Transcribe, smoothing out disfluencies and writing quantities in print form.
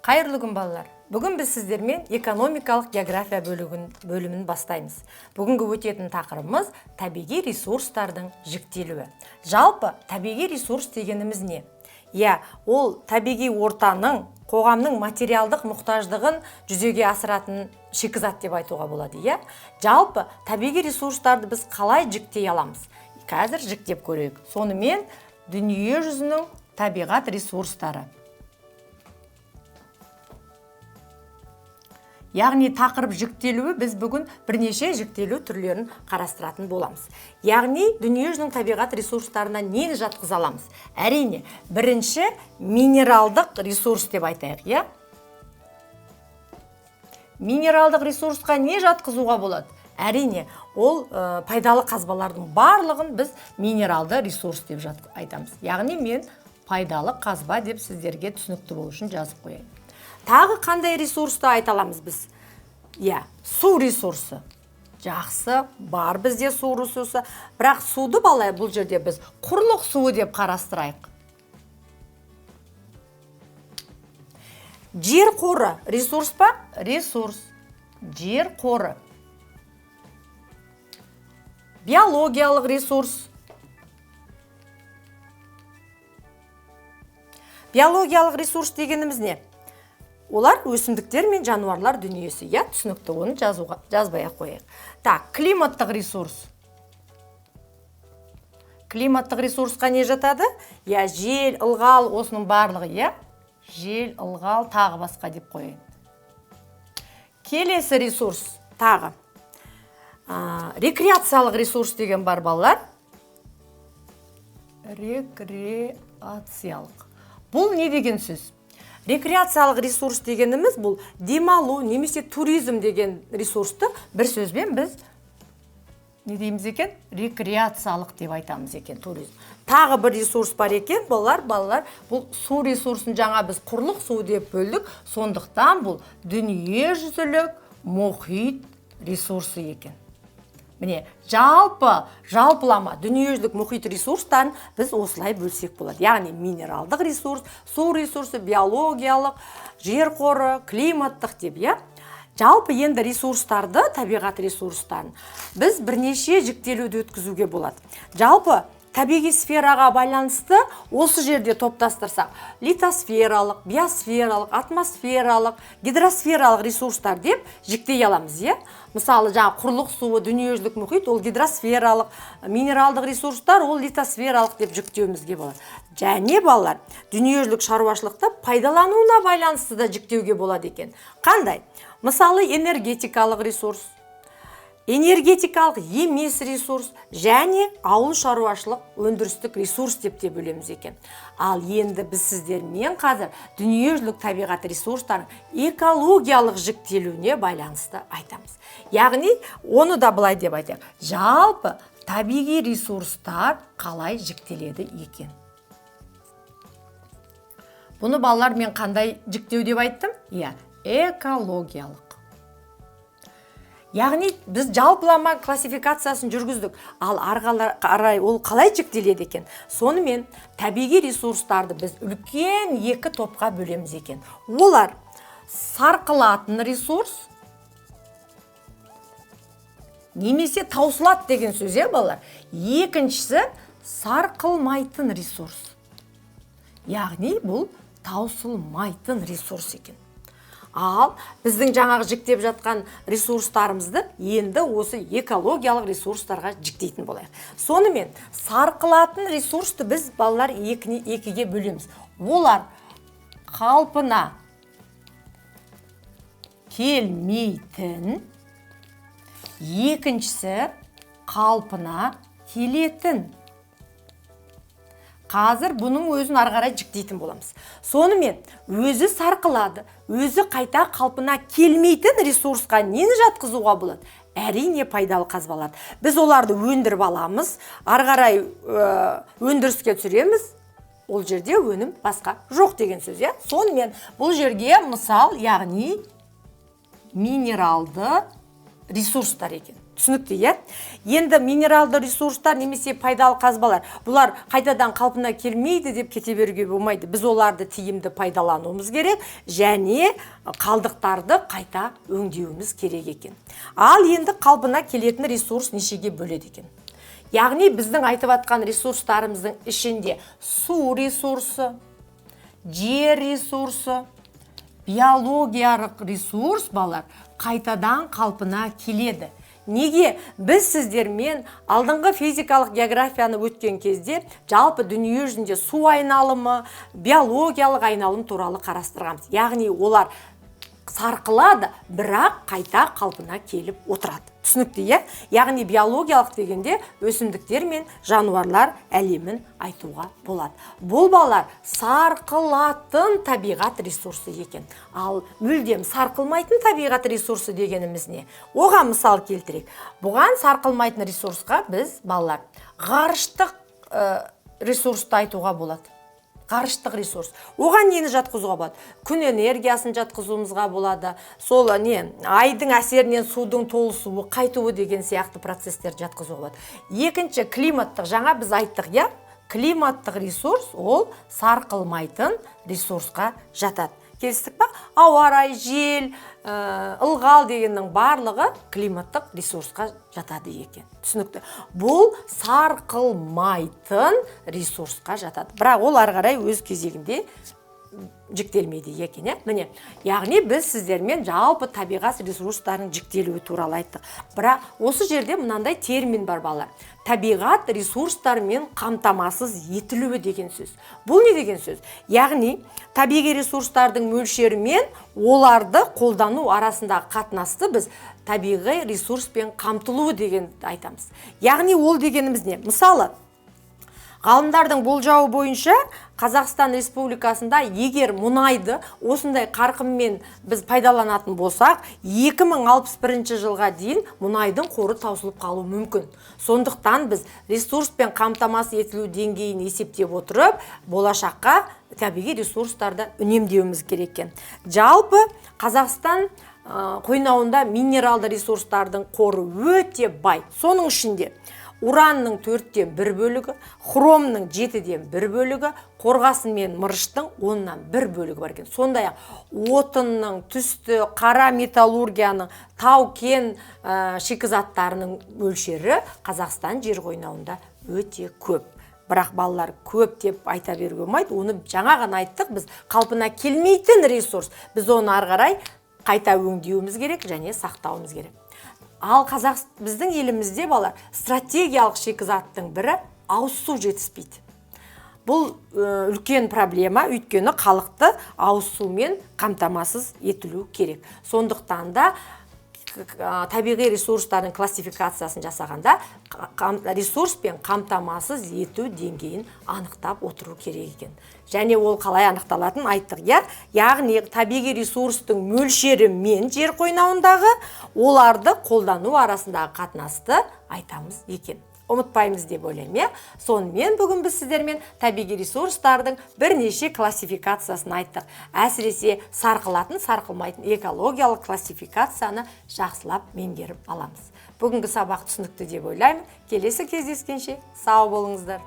Қайырлы күн, балалар! Бүгін біз сіздермен экономикалық география бөлімін бастаймыз. Бүгінгі өтетін тақырыбымыз – табиғи ресурстардың жіктелуі. Жалпы, табиғи ресурс дегеніміз не? Иә, ол табиғи ортаның, қоғамның материалдық мұқтаждығын жүзеге асыратын шикізат деп айтуға болады, иә. Жалпы, табиғи ресурстарды біз қалай жіктей аламыз? Қазір жіктеп көрейік. Сонымен, дүние жүзінің табиғат ресурстары. Яғни тақырып жіктелуі, біз бүгін бірнеше жіктелу түрлерін қарастыратын боламыз. Яғни дүниежүзінің табиғат ресурстарына нені жатқыза аламыз? Әрине, бірінші минералдық ресурс деп айтайық, иә? Минералдық ресурсқа не жатқызуға болады? Әрине, ол пайдалы қазбалардың барлығын біз минералды ресурс деп айтамыз. Яғни мен пайдалы қазба деп сіздерге түсінікті болу үшін жазып қояйын. Тағы қандай ресурсты айта аламыз біз? Иә, су ресурсы. Жақсы, бар бізде су ресурсы. Бірақ суды, бала, бұл жерде біз құрлық суы деп қарастырайық. Жер қоры ресурс па? Ресурс. Жер қоры. Биологиялық ресурс. Биологиялық ресурс дегеніміз не? Олар өсімдіктер мен жануарлар дүниесі. Иә, түсінікті, оны жазбай ақ қояйық. Так, климаттық ресурс. Климаттық ресурсқа не жатады? Иә, жел, ылғал, осының барлығы, иә? Жел, ылғал, тағы басқа деп қояйын. Келесі ресурс тағы. Рекреациялық ресурс деген бар, балалар. Рекреациялық. Бұл не деген сөз? Рекреациялық ресурс дегеніміз бұл демалу немесе туризм деген ресурсты бір сөзбен біз не дейміз екен? Рекреациялық деп айтамыз екен, туризм. Тағы бір ресурс бар екен, балалар, бұл су ресурсын жаңа біз құрлық суы деп бөлдік, сондықтан бұл дүниежүзілік мұхит ресурсы екен. Міне, жалпылама дүниежүзілік мұхит ресурстарын біз осылай бөлсек болады. Яғни минералдық ресурс, су ресурсы, биологиялық, жер қоры, климаттық деп, иә? Жалпы енді ресурстарды, табиғат ресурстарын біз бірнеше жіктелуді өткізуге болады. Жалпы табиғи сфераға байланысты осы жерде топтастырсақ, литосфералық, биосфералық, атмосфералық, гидросфералық ресурстар деп жіктей аламыз, иә? Мысалы, жаңа құрлық суы, дүниежүзілік мұхит ол гидросфералық, минералдық ресурстар ол литосфералық деп жіктеуімізге болады. Және, балалар, дүниежүзілік шаруашылықты пайдалануына байланысты да жіктеуге болады екен. Қандай? Мысалы, энергетикалық ресурс, энергетикалық емес ресурс және ауыл шаруашылық өндірістік ресурс деп те бөлеміз екен. Ал енді біз сіздермен қазір дүниежүзілік табиғат ресурстарының экологиялық жіктелуіне байланысты айтамыз. Яғни оны да былай деп айтайық. Жалпы табиғи ресурстар қалай жіктеледі екен? Бұны, балалар, мен қандай жіктеу деп айттым? Иә, экологиялық. Яғни біз жалпылама классификациясын жүргіздік. Ал ары қарай ол қалай жіктеледі екен? Сонымен табиғи ресурстарды біз үлкен екі топқа бөлеміз екен. Олар сарқылатын ресурс немесе таусылады деген сөз, иә, балалар? Екіншісі сарқылмайтын ресурс. Яғни бұл таусылмайтын ресурс екен. Ал біздің жаңағы жіктеп жатқан ресурстарымызды енді осы экологиялық ресурстарға жіктейтін болайық. Сонымен сарқылатын ресурсты біз, балалар, екіге бөлеміз. Олар қалпына келмейтін, екіншісі қалпына келетін. Қазір бұның өзін ары қарай жіктейтін боламыз. Сонымен өзі сарқылады, өзі қайта қалпына келмейтін ресурсқа нені жатқызуға болады? Әрине, пайдалы қазбалар. Біз оларды өндіріп аламыз, ары қарай өндіріске түсіреміз. Ол жерде өнім басқа жоқ деген сөз, иә? Сонымен бұл жерге мысал, яғни минералды ресурстар екен. Түсінікті, иә? Енді минералды ресурстар немесе пайдалы қазбалар, бұлар қайтадан қалпына келмейді деп кете беруге болмайды. Біз оларды тиімді пайдалануымыз керек және қалдықтарды қайта өңдеуіміз керек екен. Ал енді қалпына келетін ресурс нешеге бөледі екен? Яғни біздің айтып атқан ресурстарымыздың ішінде су ресурсы, жер ресурсы, биологиялық ресурс, балалар, қайтадан қалпына келеді. Неге? Біз сіздермен алдыңғы физикалық географияны өткен кезде жалпы дүние жүзінде су айналымы, биологиялық айналым туралы қарастырғанбыз. Яғни олар сарқылады, бірақ қайта қалпына келіп отырады. Түсінікті, иә? Яғни биологиялық дегенде өсімдіктер мен жануарлар әлемін айтуға болады. Бұл, балалар, сарқылатын табиғат ресурсы екен. Ал мүлдем сарқылмайтын табиғат ресурсы дегеніміз не? Оған мысал келтірейік. Бұған, сарқылмайтын ресурсқа, біз, балалар, ғарыштық ресурсты айтуға болады. Ғарыштық ресурс. Оған нені жатқызуға болады? Күн энергиясын жатқызуымызға болады. Сол не, айдың әсерінен судың толысуы, қайтуы деген сияқты процесстерді жатқызуға болады. Екінші, климаттық, жаңа біз айттық, иә? Климаттық ресурс ол сарқылмайтын ресурсқа жатады. Келістік па? Ауа райы, жел, ылғал дегеннің барлығы климаттық ресурсқа жатады екен. Түсінікті. Бұл сарқылмайтын ресурсқа жатады. Бірақ ол ары қарай өз кезегінде жіктелмейді екен, иә? Міне, яғни біз сіздермен жалпы табиғат ресурстарының жіктелуі туралы айттық. Бірақ осы жерде мынандай термин бар, балалар. Табиғат ресурстарымен қамтамасыз етілуі деген сөз. Бұл не деген сөз? Яғни табиғи ресурстардың мөлшері мен оларды қолдану арасындағы қатынасты біз табиғи ресурспен қамтылуы деген айтамыз. Яғни ол дегеніміз не? Мысалы, ғалымдардың болжауы бойынша, Қазақстан Республикасында егер мұнайды осындай қарқынмен біз пайдаланатын болсақ, 2061 жылға дейін мұнайдың қоры таусылып қалуы мүмкін. Сондықтан біз ресурспен қамтамасыз етілу деңгейін есептеп отырып, болашаққа табиғи ресурстарды үнемдеуіміз керек екен. Жалпы Қазақстан қойнауында минералды ресурстардың қоры өте бай. Соның ішінде уранның 1/4 бөлігі, хромның 1/7 бөлігі, қорғасын мен мырыштың 1/10 бөлігі бар екен. Сондай-ақ отынның, түсті, қара металлургияның, тау-кен шикізаттарының мөлшері Қазақстан жер қойнауында өте көп. Бірақ, балалар, көп деп айта беруге болмайды. Оны жаңа ғана айттық, біз қалпына келмейтін ресурс. Біз оны ары қарай қайта өңдеуіміз керек және сақтауымыз керек. Ал біздің елімізде, балалар, стратегиялық шикізаттың бірі ауыз су жетіспейді. Бұл үлкен проблема, өйткені халықты ауыз сумен қамтамасыз етілу керек. Сондықтан да табиғи ресурстардың классификациясын жасағанда ресурспен қамтамасыз ету деңгейін анықтап отыру керек екен. Және ол қалай анықталатынын айттық, иә? Яғни табиғи ресурстың мөлшері мен жер қойнауындағы оларды қолдану арасындағы қатынасты айтамыз екен. Ұмытпаймыз деп ойлаймын, иә? Сонымен бүгін біз сіздермен табиғи ресурстардың бірнеше классификациясын айттық. Әсіресе сарқылатын, сарқылмайтын экологиялық классификацияны жақсылап меңгеріп аламыз. Бүгінгі сабақ түсінікті деп ойлаймын. Келесі кездескенше сау болыңыздар.